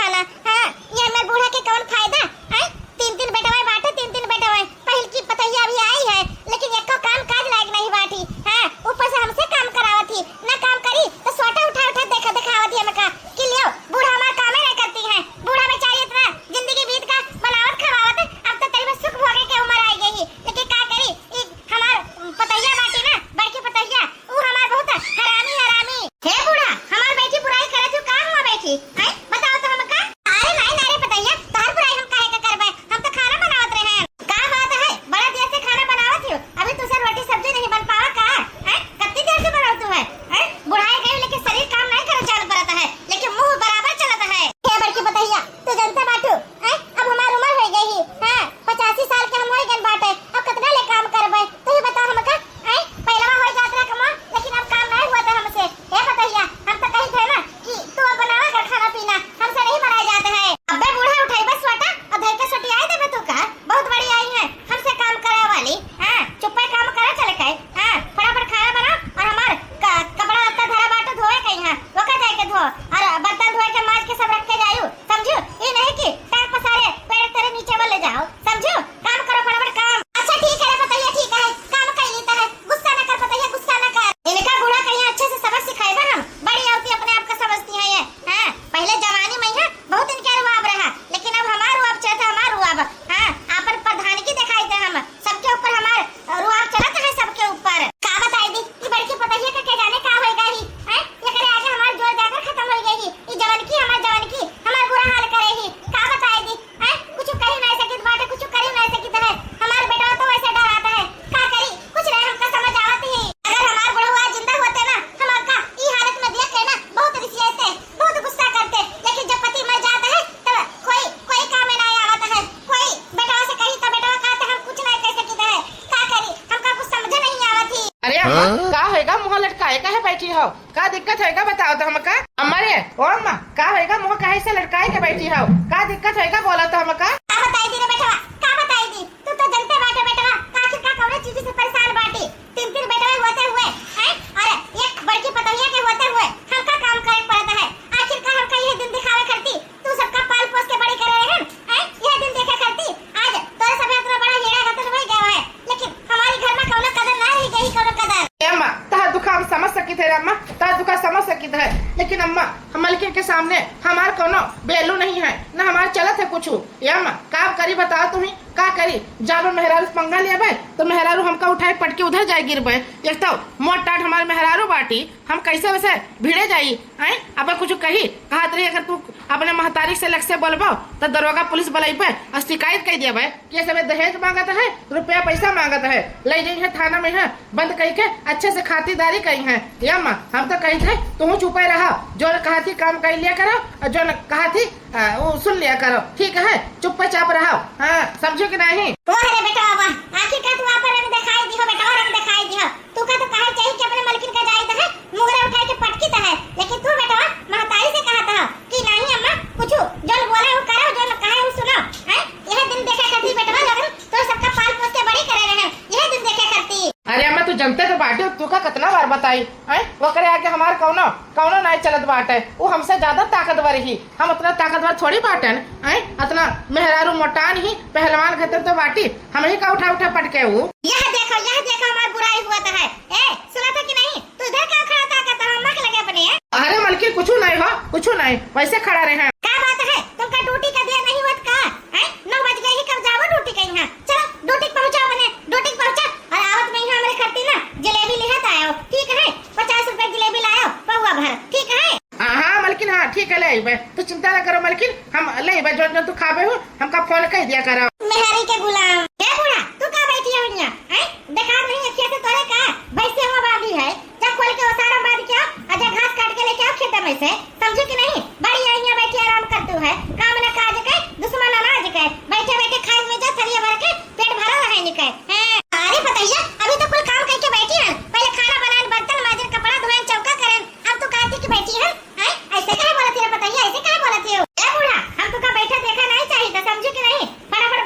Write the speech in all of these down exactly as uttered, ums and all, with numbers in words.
ना। हाँ, ये हमार बूढ़ा के कौन फायदा? हैं? तीन तीन बेटवा बाटे, तीन तीन बेटवा। पहिल की पतोहिया अभी आई है, लेकिन एको काम काज लायक नहीं बाटी। हाँ, ऊपर से हमसे काम करावत ही, ना काम करी तो सोटा उठा उठा देखा देखावत ही हमका कि लियो, बूढ़ा हमार कामे नहीं करती है। बूढ़ा बेचारी इतना जिंदगी बीत का बनावत खवावत, अब तो तरी में सुख भोगे के उम्र आई गई, लेकिन का करी, ई हमार पतोहिया बाटी ना, बड़की पतोहिया, ऊ हमार बहुत हरामी, हरामी। हे बूढ़ा, हमार बैठी बुराई करत हूँ, का हुआ बैठी? हैं? बताओ तो हमका। अरे नाहीं, नाहीं रे पतोहिया, तोहार बुराई हम काहे का करबे? हम तो खाना बनावत रहे हैं। का बात है? बड़ा देर से खाना बनावत हो, अभी तुसे रोटी सब्जी नहीं बन पावा का? हैं? कत्ती देर से बनावत तू है? हैं? बुढ़ाई गई लेकिन शरीर काम नहीं करत चालू करत है, लेकिन मुंह बराबर चलत है। हे बड़की पतोहिया, तू जनते बाटू, हैं? अब हमार उम्र हो गई ही, हाँ, पचासी साल के हम हो गए बाटे, अब कितना ले काम करबे? तू ही बताओ हमका, हैं? पहलवा हो जात रहा कमा, लेकिन अब काम नहीं हुआ था हमसे। हे पतोहिया, हम तो कही थे ना कि तू अब बनावा कर खाना पीना, हमसे नहीं बनाया जाता है। अबे बूढ़ा उठाई बस सोटा, और धर के सोटी आई देबे तू का? बहुत बड़ी आई है हमसे काम करे वाली। हाँ, चुप्पे काम करे चले के। हाँ, फटाफट खाना बनाओ और हमार क-, कपड़ा लत्ता धरा बाटो धोए के यहाँ, ओका जाए के धो, और बर्तन धोए के माज के सब रख के जायू, समझू? ये नहीं कि टांग पसारे पेड़ तेरे नीचे वाले जाओ, समझू? काम करो फटाफट काम। अच्छा ठीक है रे पतोहिया, ठीक है, काम कर लेता है, गुस्सा न कर पतोहिया, गुस्सा न कर। इनका बूढ़ा कहीं अच्छे से सबक सिखाएगा हम, बड़ी औरतें अपने आप का समझती हैं ये। हाँ, पहले जवानी में है बहुत इनके रुआब रहा, लेकिन अब हमार रुआब चलत है, हमार रुआब। हाँ, आपन प्रधानगी दिखाई दे हम, सबके ऊपर हमार रुआब चलत है, सबके ऊपर। का बताई दी, ई बड़की पतोहिया का के जाने का होई गई, हैं? एकरे आगे हमार जोर जाकर खत्म होई गई। ई जवन की हमार जवन की हमार बुरा हाल करे ही। का बताई दी, हैं? कुछ कही नहीं सकित बाटे, कुछ करी नहीं सकित है। हमार बेटवा तो वैसे डरात है, का करी, कुछ नहीं हमका समझ आवत ही। अगर हमार बुढ़वा जिंदा होते ना, हम हमका ई हालत में देख के ना बहुत रिसियाते, बहुत गुस्सा करते, लेकिन जब पति मर जाता है तब कोई, कोई काम में नहीं आवत है। कोई बेटवा से कही तो बेटवा कहते हम कुछ नहीं कह सकित है, का करी, हमका कुछ समझ नहीं आवत ही। अरे अम्मा, हाँ? का होएगा, मुँह लटकाए काहे बैठी हो? का दिक्कत होएगा बताओ तो हमका। अम्मा रे, ओ अम्मा, का होएगा, मुँह काहे से लटकाए के बैठी हो? का दिक्कत होएगा बोला तो हमका। का बताई दी रे बेटवा, का बताई दी? तू तो जनते बाटे बेटवा, आखिर का कौनो चीज से परेशान बाटी। तीन तीन बेटवा होते हुए, हैं? और एक बड़की पतोहिया के होते हुए हमका काम करे पड़त है। आखिर का हमका यह दिन दिखावे करती तू सबका पाल पोस के बड़ी करे रहन, हैं? यह दिन देखे करती आज तोरे सब इतना बड़ा हेड़ा गतन हो गया है, लेकिन हमारी घर में कौनो कदर ना रह गई, कौनो कदर। ए अम्मा, तोहार दुख हम समझ सकित है रे अम्मा, तोहार दुख समझ सकित है, लेकिन अम्मा, हम मलकिन के सामने हमार कौनो value नहीं है, ना हमार चलत है कुछ। ए अम्मा, का करी बताओ तुम्ही, का करी? जब मेहरारू से पंगा लेबे, तो मेहरारू हमका उठाए पटके उधर जाए गिरबे। एक तो मोट टाट हमार मेहरारू बाटी, हम कैसे वैसे भिड़े जाई, हैं? अब कुछ कही, कहत रही, अगर तू अपने महतारी से लग से बोलबो, तो दरोगा पुलिस बुलाइबे और शिकायत कर देबे कि ये सब दहेज मांगत है, रुपया पैसा मांगत है, ले जाई है थाना में है, बंद कई के अच्छे से खातिरदारी करी है। या माँ, हम तो कही थे, तू चुपे रहा, जो कहा थी काम कर लिया करो और जो कहा थी, आ, वो सुन लिया करो, ठीक है, चुप्पे चाप रहो, हाँ, समझो कि नहीं? वाह रे बेटा वाह, आखिर का तू आपन रंग दिखाई दिहो बेटा, रंग दिखाई दिहो। तू का तो कहे चाहिए कि अपने मलकिन का जाई तो है, मुंगरा उठाए के पटकी तो है, लेकिन तू बेटा महतारी से कहा था कि नहीं अम्मा, कुछ जो बोला वो करो, जो कहे वो सुनो, हैं? यह दिन देखे करती बेटवा, जब तो सबका पाल पोस के बड़ी करे रहे, यह दिन देखे करती। अरे अम्मा, तू जनते तो बाटे, तू का कितना बार बताई, हैं? ओकरे आगे हमार कौनो, कौनो नाई चलत बाटे, वो हमसे ज्यादा ताकतवर ही, हम उतना ताकतवर थोड़ी बाटन, हैं? इतना मेहरारू मोटान ही, पहलवान घतर तो बाटी, हम ही का उठा उठा पटके वो। यह देखो, यह देखो, हमार बुराई हुआ तो है। ए, सुना था कि नहीं? तू इधर क्या खड़ा था, कहता अम्मा के लगे अपने, हैं? अरे मलकिन, कुछ नहीं हो, कुछ नहीं, वैसे खड़ा रहे हैं। का बात है, तुमका ड्यूटी का देर नहीं हुआ का? हैं? नौ बज गए ही, कब जाओ ड्यूटी कहीं? हाँ, चलो ड्यूटी पहुँचाओ बने, ड्यूटी पहुँचा और आवत में ही हमारे खट्टी ना जलेबी लिहत आयो, ठीक है? पचास रुपए जलेबी लायो, पौवा भर, ठीक है? हाँ, हाँ, मलकिन, हाँ, ठीक है, ले आइबे। तू चिंता ना करो, मलकिन, हम ले आइबे, जो, जो तू खाबे हो, हमका फोन कर दिया करो। मेहरी के गुलाम। ए बूढ़ा, तू का बैठी है यहाँ? हैं? देखा नहीं अखिया से तोरे का? भैंसे हो बांधी है, जा खोल के ओसारा बांध के आओ, और जा घास काट के लेके आओ खेत में से, समझी कि नहीं? बड़ी आई यहाँ बैठी आराम कर तू है, काम न काज के, दुश्मन अनाज के, बैठे बैठे खाए में जा थरिया भर के, पेट भरा रहे निके। हैं? अरे पतैया, अभी तो कुल काम करके बैठी है, पहले खाना बनाए, बर्तन माजे, कपड़ा धोए, चौका करे, अब तू कहती कि बैठी है, हैं? ऐसे काहे बोलत है पतैया, ऐसे काहे बोलत है? ए बूढ़ा, हम तुका बैठा देखा नहीं चाहिए था, समझू कि नहीं? फटाफट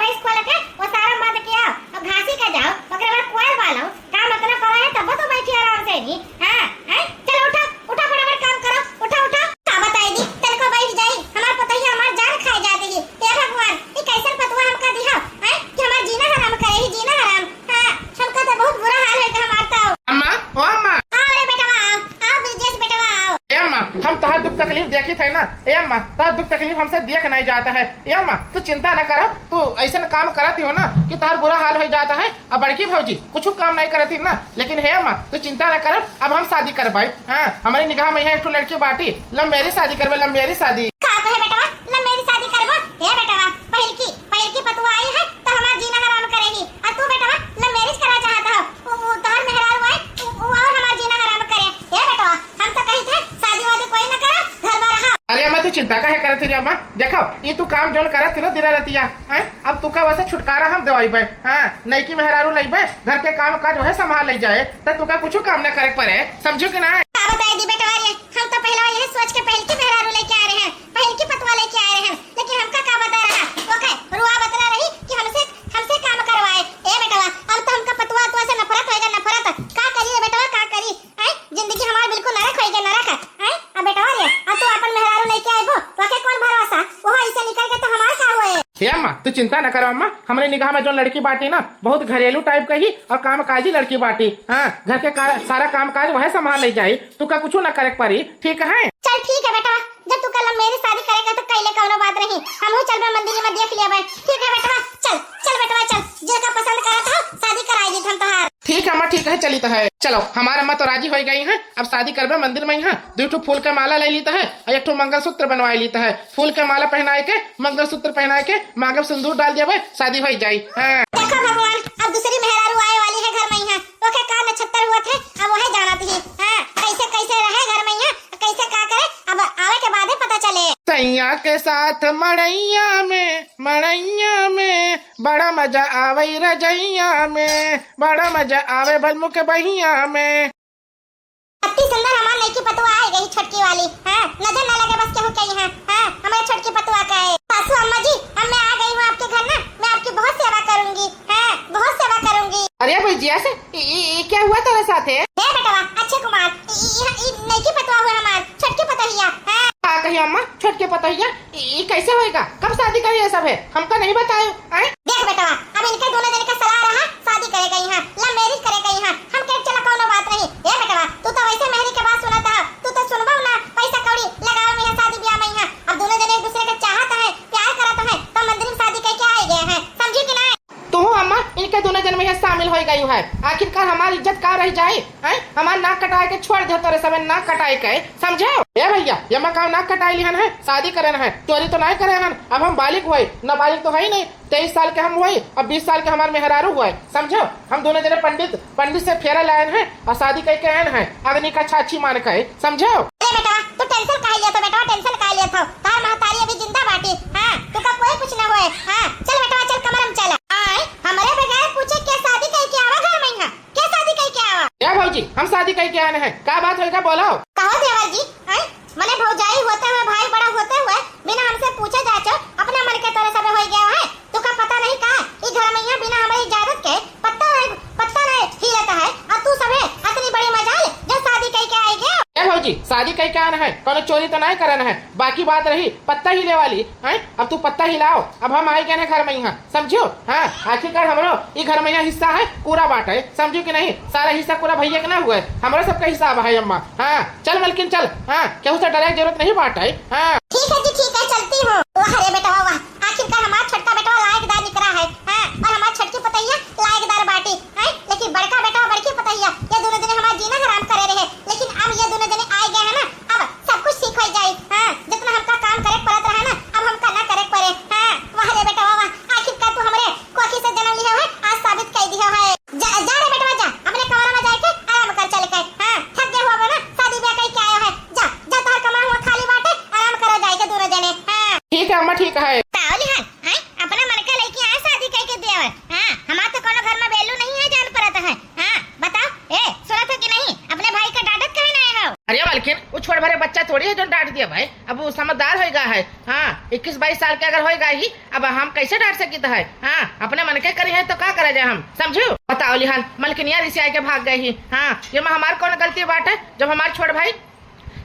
तकलीफ देखित है ना, ए अम्मा, तोहार दुख तकलीफ हमसे देख नहीं जाता है। ए अम्मा, तू चिंता न करो, तू ऐसन काम करत ही हो ना कि तोहार बुरा हाल हो जाता है। अब बड़की भौजी कुछ काम नहीं करत ही ना, लेकिन हे अम्मा, तू चिंता न करो, अब हम शादी करबै। हाँ, हमरे निगाह में यहाँ एक ठो लड़की बाटी, लव मैरिज शादी करबै, लव मैरिज शादी। का कहे बेटवा, लव मैरिज शादी करबो? हे बेटवा, पहिलकी, पहिलकी पतुआ आई है तो हमार जीना हराम करेगी, और तू बेटवा लव मैरिज करा चाहत हो, उ, उ, तोहार मेहरारू आए, उ, उ, और हमार जीना हराम करे। हे बेटवा, हम तो कही थे शादी वादी कोई न करा, घर में रहा। अरे अम्मा, तू चिंता काहे करत ही रे अम्मा? देखो, ये तू काम जौन करत ही ना दिन रतिया, हैं? अब तू का वैसे छुटकारा हम दिवाइबे, हाँ? नईकी मेहरारू लइबे, घर के काम काज वहे संभाल ले जाए, त तू का कुछ काम न करे पड़े, समझू कि ना? का बताई दी बेटवा रे, हम तो पहले यही सोच के पहिलकी मेहरारू लेके आ रहे हैं, पहिलकी पतुआ लेके आ रहे हैं, लेकिन हमका का बता रहा, ओके, रुआ बतला रही कि हमसे, हमसे काम करवाए। ए बेटवा, अब तो हमका पतुआ, पतुआ से नफरत होएगा, नफरत। का करी रे बेटवा, का करी? हैं? जिंदगी हमार बिल्कुल नरक होई गया, नरक। हैं? अब बेटवा रे, अब तू अपन मेहरारू लेके आइबो, ओके कौन भरोसा? वो ऐसे निकल के तो हमार का होए? हे अम्मा, तू चिंता न करो अम्मा, हमरे निगाह में जो लड़की बाटी ना, बहुत घरेलू टाइप का ही और कामकाजी लड़की बाटी। हाँ, घर के का, सारा काम काज वह संभाल ले जाई, तू का कुछ ना करे के पड़ी, ठीक है? चल ठीक है बेटा, जब तू कल मेरी शादी करेगा तो कैले कौनो बात नहीं, हम चलबे मंदिर में देख लिया भाई। ठीक है बेटवा, चल, चल बेटवा चल, जेका पसंद करत हो शादी कराई दी हम तोहार। ठीक है अम्मा, ठीक है, चलित है। चलो, हमार अम्मा तो राजी हो गई हैं, अब शादी करबे मंदिर में। यहाँ दो ठो फूल के माला ले लीत है और एक ठो मंगलसूत्र बनवा लीत है। फूल के माला पहनाए के, मंगलसूत्र पहनाए के, मांग में सिंदूर डाल देबे, शादी हो जाई। हाँ। देखो भगवान, अब दूसरी मेहरारू आए वाली है घर में यहाँ, ओके का नक्षत्र हुआ थे, अब वह जानत ही। हाँ, कैसे कैसे रहे घर में यहाँ, कैसे का करे, अब आवे के बादे पता चले। सैया के साथ मड़ैया में, मड़ैया में, बड़ा मजा आवे रजैया में, बड़ा मजा आवे बलमुख बहिया में। अति सुंदर हमार नईकी पतुआ आ गई छोटकी वाली। हाँ, नजर ना लगे बस केहू के यहाँ। हाँ, हमारे छोटकी पतुआ का है। सासू अम्मा जी, अब मैं आ गई हूँ आपके घर ना, मैं आपकी बहुत सेवा करूंगी। हाँ, बहुत सेवा करूंगी। अरे भैजिया से, ये, ये, ये क्या हुआ तेरे साथ है? हे बेटवा, अक्षय कुमार, ई, ई, ई नईकी पतुआ हुआ हमार, छोटकी पतोहिया। हाँ। का कही अम्मा, छोटकी पतोहिया? ई, ई कैसे होएगा? कब शादी का ये सब है? हमका नहीं बतायो, हैं? देख बेटवा, अब इनके दोनों जने का सलाह रहा, शादी करे गई हैं, लव मैरिज करे गई हैं। हम कहे चला कौनो बात नहीं। ए बेटवा, तू तो वैसे मेहरी के बात सुनत है, तू तो सुनबो ना, पैसा कौड़ी लगावे में है, शादी ब्याह में है। अब दोनों जने एक दूसरे के चाहत है, प्यार करत है, तो मंदिर में शादी करके आए गए हैं, समझी कि नहीं? तू अम्मा इनके दोनों जन में शामिल हो गई है। आखिरकार हमार इज्जत का रह जाए, हैं? हमार नाक कटाए के छोड़ दे तोरे सबे, नाक कटाए के, समझे? ए भैया, ये मकान नाक कटाए लिहन है, शादी करन है, चोरी तो नहीं करे हन। अब हम बालिग हुए, नाबालिग तो है ही नहीं, तेईस साल के हम हुए, अब बीस साल के हमार मेहरारू हुए, समझो? हम दोनों जने पंडित, पंडित से फेरा लायन है और शादी करके आयन है, अग्नि का साक्षी मान के, समझो? अरे बेटवा, तू टेंशन काहे लिया था बेटवा, टेंशन काहे लिया था? तार महतारी अभी जिंदा बाटी, हाँ, तू का कोई कुछ ना होए, हाँ, चल बेटवा, चल कमर में चल। आए, हमरे बगैर पूछे के शादी करके आवा घर में, हाँ, के शादी करके आवा? क्या भौजी, हम शादी करके आयन है, का बात होएगा, बोलो। कहो देवर जी, हैं? मने भौजाई होते हुए, भाई बड़ा होते हुए, बिना हमसे पूछे जाचो, अपना मन के तोरे सबे होई गया है। तू का पता नहीं का, ई घर में यहाँ बिना हमारी इजाजत के पत्ता नहीं, पत्ता नहीं हिलता है, और तू सबे अतनी बड़ी मजाल, जो शादी कई के आई गया। ए भौजी, शादी कई के आन है, कोनो चोरी तो नहीं करन है, बाकी बात रही पत्ता हिले वाली, हैं? अब तू पत्ता हिलाओ, अब हम आई गए हैं घर में यहाँ। समझियो? हाँ, आखिरकार हमरो ई घर में यहाँ हिस्सा है, पूरा बाँट है, समझियो कि नहीं? सारा हिस्सा पूरा भैया के ना हुआ है, हमरो सबका हिसाब है अम्मा। हाँ, चल मलकिन चल, हाँ, केहू से डरे के जरूरत नहीं बाँट है। हाँ। ठीक है जी, ठीक है, चलती हूँ। वाह रे बेटवा वाह, आखिरकार हमार छोटका बेटवा लायकदार निकला है, हाँ, और हमार छोटकी पतैया लायकदार बाटी, हैं? लेकिन बड़का बेटवा बड़की पतैया, ये दोनों जने हमार जीना हराम करे रहे, लेकिन अब ये दोनों जने आए गए हैं ना, अब सब कुछ ठीक हो जाई। हाँ, जितना हमका काम करे के पड़त रहा ना, अब हमका ना करे के पड़े। हाँ, वाह रे बेटवा वाह, आखिरकार तू हमरे कोखी से जन्म लिहे है, आज साबित कर दिहे है। जा, जा रे बेटवा जा, अपने कमरा में जाके आराम कर चल के। हाँ, थक गए हो ना, शादी ब्याह कई के आयो है। जा, जा तोहर कमरा हुआ खाली बाटे, आराम करो जाए के दोनों जने। हाँ। ठीक है अम्मा, ठीक है। तावली हाल, हैं? अपना मन का लइकी आए शादी कई के देवर। हाँ, हमार तो कोनो घर में value नहीं है, जान पड़त है। हाँ, बताओ, ए, सुनत हो कि नहीं? अपने भाई का डांटत काहे ना हो? अरे मलकिन, वो छोट भरे बच्चा थोड़ी है जो डांट दिया भाई, अब वो समझदार होएगा है। हाँ, इक्कीस बाईस साल के अगर होएगा ही, अब हम कैसे डांट सकित है? हाँ, अपने मन के करी है तो का करा जाए हम, समझो? बताओ लिहान, मलकिनिया रिसिया के भाग गई ही। हाँ, ये में हमार कौन गलती बात है, जब हमार छोट भाई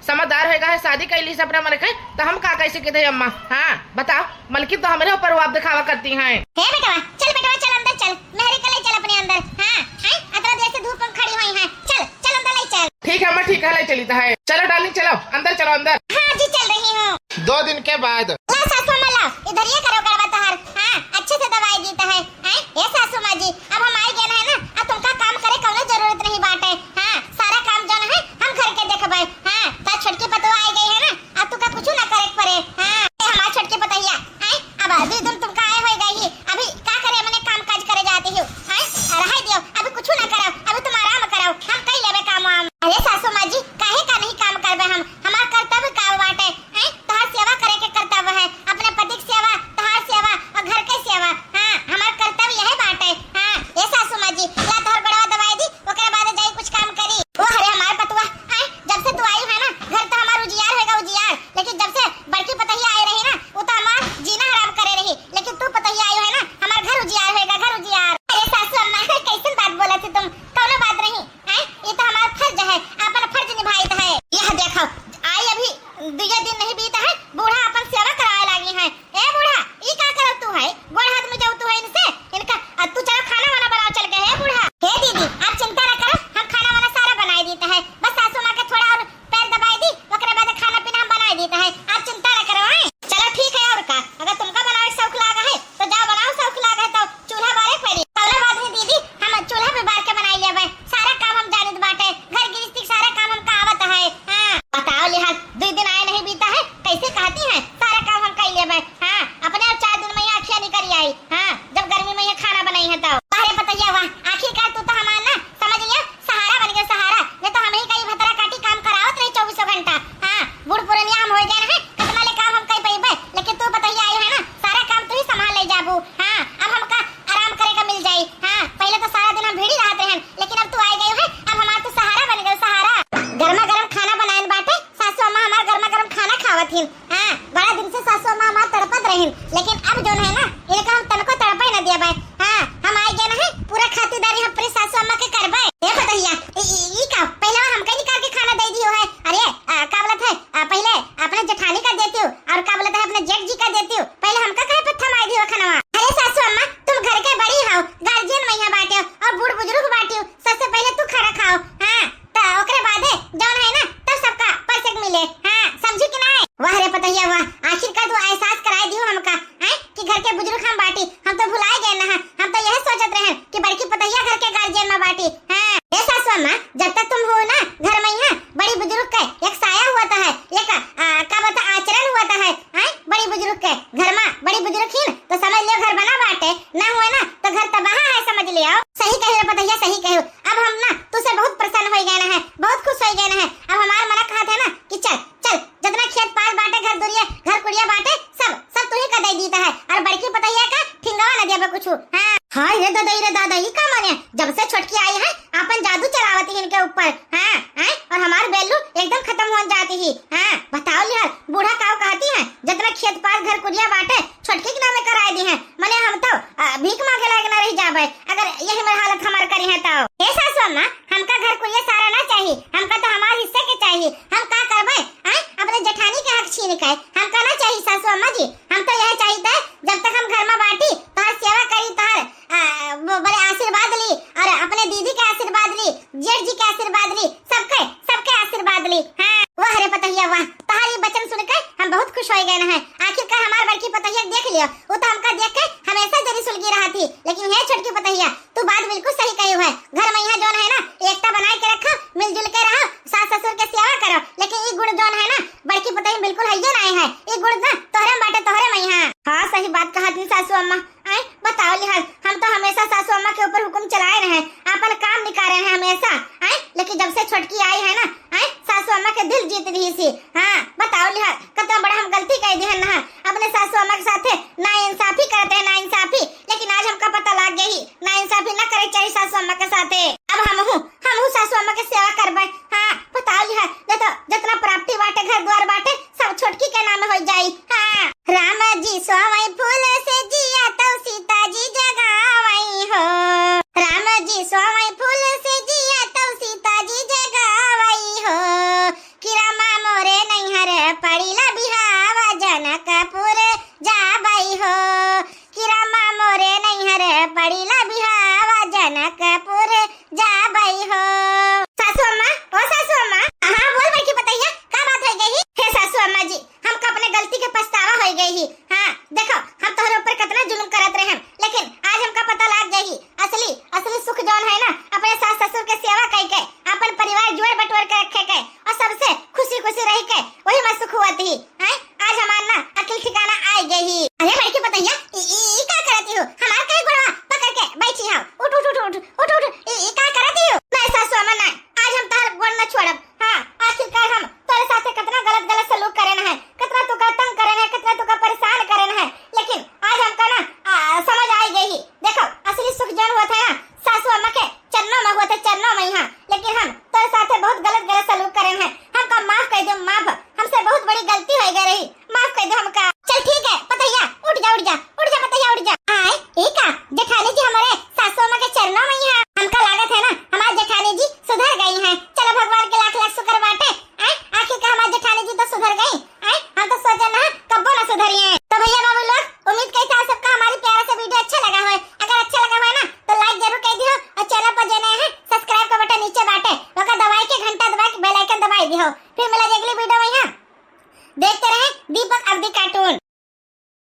समझदार होएगा है, शादी कैली से अपने मन के, तो हम का कैसे किते अम्मा? हाँ, बताओ, मलकिन तो हमरे ऊपर रुआब दिखावा करती हैं। हे बेटवा, चल बेटवा, चल अंदर चल, मेहरी के ले चल अपने अंदर। हाँ, हैं? अतरा देर से धूप में खड़ी हुई हैं, चल, चल अंदर ले चल। ठीक है अम्मा, ठीक है, ले चली तो है। चलो डार्लिंग, चलो अंदर, चलो अंदर। हाँ जी, चल रही हूँ। दो दिन के बाद। ला सासू अम्मा, ला, इधर ये करो गड़वा तोहार। हाँ, अच्छे से दवाई दीत है। हैं? ए सासू माँ जी, अब हम आइ गए हैं ना, अब तुमका काम करे कौनो जरूरत नहीं बाटे। हाँ, सारा काम जौन है, हम घर के देखबे। हाँ, तो छोटकी पतोह आइ गई है ना, अब तुमका कुछ ना करे के पड़े। हाँ, ए हमार छोटकी पतोहिया, हैं? अब दो दिन तुमका आए होए गई ही, अभी का करे मने काम काज करे जाती हो? हैं? रहाई दियो, अभी कुछ ना करो, अभी तुम आराम करो, हम कई लेबे काम वाम। अरे सासू माँ जी, काहे का नहीं काम करबे हम? हमार कर्तव्य का बाटे? हैं? तोहार सेवा करे के कर्तव्य है, अपने पति के सेवा, तोहार सेवा और घर के सेवा। हाँ, हमार कर्तव्य यही बाटे। हाँ, ए सासू माँ जी, ला तोहर गोड़वा दबाई दी, ओकरे बाद जाई कुछ काम करी। ओ हरे हमार पतोह, हैं? जब से तू आई है ना, घर तो हमार उजियार होएगा उजियार, लेकिन जब से बड़की पतोहिया आई रही ना, वो तो हमार जीना हराम करे रही, लेकिन तू पतोहिया आई है ना, हमार घर उजियार होएगा, घर उजियार। अरे सासू अम्मा, कैसन बात बोलत है तुम? कौनो बात नहीं, हैं? ये तो हमार फर्ज है, अपन फर्ज निभाइत है। यह देखो, आई अभी दुइये दिन नहीं बीत है, बूढ़ा अपन सेवा करावे लागी है। ए बूढ़ा, ई का करत तू है? गोड़ हाथ में जाऊ तू है इनसे? इनका, अ, तू चलो खाना वाना बनाओ चल के, हे बूढ़ा। हे दीदी, आप चिंता ना करो, हम खाना वाना सारा बनाए देते हैं। बस सासू माँ के थोड़ा और पैर दबाए दी, ओकरे बाद खाना पीना हम बनाए देते हैं। आप चिंता ना करो, हैं? चलो ठीक है, और का? अगर तुमका बनावे के शौक लागा है, तो जाओ बनाओ, शौक लागा है तो चूल्हा बारे पड़ी। चलो बाद में दीदी, हम चूल्हा पे बार के बनाई लेबे। सारा काम हम जानित बाटे, घर गृहस्थी के सारा काम हमका आवत है। हाँ, बताओ लिहाज, दुई दिन आए नहीं बीता है, कैसे कहती हैं, सारा काम हम कर लेबे। हाँ, अपने आप चार दिन में यहाँ अखिया निकल आई। हाँ, जब गर्मी में यहाँ खाना बनाई है तो। अरे पतोहिया वाह, आखिरकार तू तो हमार ना, समझ लियो, सहारा बन गयो, सहारा। नहीं तो हम ही कई भतरा काटी काम करावत रही चौबीसों घंटा। हाँ, बूढ़ पुरनिया हम हो गए हैं, कितना ले काम हम कर पैबे, लेकिन तू पतोहिया आई है ना, सारा काम तू ही संभाल ले जाबू। हाँ, अब हमका आराम करे का मिल जाई। हाँ, पहले तो सारा दिन हम भीड़ी रहत रहन, लेकिन अब तू आ गई है, अब हमार तू सहारा बन गई, सहारा। गर्मा गर्म खाना बनाएन बाटे, सासू अम्मा हमार गर्मा गर्म खाना खावत हिन। हाँ, बड़ा दिन से सासू अम्मा हमार तड़पत रहिन, लेकिन अब जौन है ना, इनका हम तनको तड़पे न देबे। हाँ, हम आए गए ना है, पूरा खातिरदारी हम अपनी सासू अम्मा के करबे। ए पतोहिया, ई, ई, ई का? पहले हमका निकाल के खाना दे दियो है। अरे, आ, का बोलत है? आ, पहले अपने जेठानी का देती हूँ, और का बोलत है, अपने जेठ जी का देती हूँ। पहले हमका काहे पत्थर मार दियो खानवा? अरे सासू अम्मा, तुम घर के बड़ी हो, गार्जियन मैया बाटे हो, और बूढ़ बुजुर्ग बाटी हो, सबसे पहले तू खाना खाओ। हाँ, त ओकरे बादे जौन है ना, तब सबका परसे के मिले। हाँ, समझी कि नाय? वाह रे पतोहिया वाह, आखिर का तू एहसास कराए दियो हमका, हैं, कि घर के बुजुर्ग हम बाटी, हम तो भुलाए गए ना, हम तो यह सोचत रहे कि बड़की पतोहिया घर के गार्जियन में बाटी। हाँ, ए सासू अम्मा, जब तक तुम हो ना घर में यहाँ, बड़ी बुजुर्ग के एक साया हुआ था है, एक, आ, का बता, आचरण हुआ था है, हैं, बड़ी बुजुर्ग के घर में बड़ी बुजुर्ग ही न, तो समझ लियो घर बना बाटे, ना हुए ना तो घर तबाह है, समझ लियो। सही कहे रे पतोहिया, सही कहे। अब हम ना तुझसे बहुत प्रसन्न हो गए ना है, बहुत खुश हो गए ना है। अब हमार मना कहत है ना कि चल, चल, जितना खेत पाल बाटे, घर दुरिया, घर कुड़िया बाटे, सब, सब तू ही का दे दीता है। और बड़की पतोहिया का ठिंगवा न देबे कुछ। हाँ। हाय रे दादा, रे दादा, ई का माने? जब से छोटकी आई है, आपन जादू चलावत ही इनके ऊपर। हाँ, हैं? और हमार value एकदम खत्म हो जाती ही। हाँ, बताओ लिहाज, बूढ़ा काऊ कहती है, जितना खेत पाल घर कुड़िया बाटे, छोटकी के नामे कराए दी है। मने हम तो, अ, भीख मांगे लायक ना रह जाबे, अगर यही में हालत हमार करी है तो। हे सासू अम्मा, हमका घर कुड़िया सारा ना चाहिए, हमका तो हमार हिस्से के चाहिए। हम का करबे, हैं? अपने जेठानी के हक छीन के। हमका ना चाहिए सासू अम्मा जी, हम तो यह चाहिए था, जब तक हम घर में बाटी, तोहर सेवा करी, तोहर, अ, ब-, बड़े आशीर्वाद ली, और अपने दीदी के आशीर्वाद ली, जेठ जी के आशीर्वाद ली, सबके, सबके आशीर्वाद ली। हाँ, वाह रे पतोहिया वाह, तोहार ई वचन सुन के हम बहुत खुश हो गए हैं। आखिरकार हमार बड़की पतोहिया के देख लियो, वो तो हमका देख के हमेशा जरी सुलगी रहा थी, लेकिन हे छोटकी पतोहिया, तू बात बिल्कुल सही कही है। घर में यहाँ जौन है ना, एकता बनाए के रखो, मिलजुल के रहो, सास ससुर के सेवा करो, लेकिन ई गुण जौन है ना, बड़की पतोहिया में बिल्कुल हइये नाहीं है। ई गुण ना तोहरे में बाटे, तोहरे में यहाँ। हाँ, सही बात कहा थी सासू अम्मा। आय, बताओ लिहाज, हम तो हमेशा सासू अम्मा के ऊपर हुक्म चलाए रहे, आपन काम निकारे रहे हमेशा, आय, लेकिन जब से छोटकी आई है ना, आय, सासू अम्मा के दिल जीत ली सी। हाँ, बताओ लिहाज, कितना बड़ा हम गलती कर दी है ना, अपने सासू अम्मा के साथे नाइंसाफी करते हैं, नाइंसाफी, लेकिन आज हमका पता लग गई, नाइंसाफी ना करे चाहिए सासू अम्मा के साथे। अब हम हूँ, हम हूँ सासू अम्मा के सेवा करबे। हाँ, बताओ लिहाज, नहीं तो जितना property बाटे, घर द्वार बाटे, सब छोटकी के नाम हो जाई। हाँ। राम जी सोवई फूल से जिया तौ सीता जी जगावई हो। राम जी सोवई फूल से जिया तौ सीता जी जगावई हो। कि रामा मोरे नैहर पड़ीला बिहावा जनकपुर जाबई हो। कि रामा मोरे नैहर पड़ीला बिहावा जनकपुर जाबई हो। सासू अम्मा, ओ सासू अम्मा, रखे के और सबसे खुशी खुशी रही के वही में सुख हुआ थी। हैं? आज हमार ना अकिल ठिकाना आइ गई ही। अरे बड़की पतोहिया, ई, ई, ई का करत ही हो? हमार काहे गोड़वा पकड़ के बैठी हो? उठ, उठ, उठ, उठ, उठ, उठ। ई, ई का करत ही हो? नहीं सासू अम्मा, नहीं, आज हम तोहार गोड़ न छोड़ब। हाँ, आखिरकार हम तोरे साथे कितना गलत, गलत सलूक करेन है, कितना तोका तंग करेन है, कितना तोका परेशान करेन है, लेकिन आज हमका ना, आ, समझ आइ गई ही। देखो, असली सुख जौन होत है ना, सासू अम्मा के चरणों में होत है, चरणों में ही। हाँ, लेकिन हम तोरे साथे बहुत गलत, गलत सलूक करेन है, हमका माफ कर दो, माफ। हमसे बहुत बड़ी गलती होइ गई रही, माफ कर दो हमका। चल ठीक है पतोहिया, उठ जा, उठ जा, उठ जा पतोहिया, उठ जा। आए, ई का?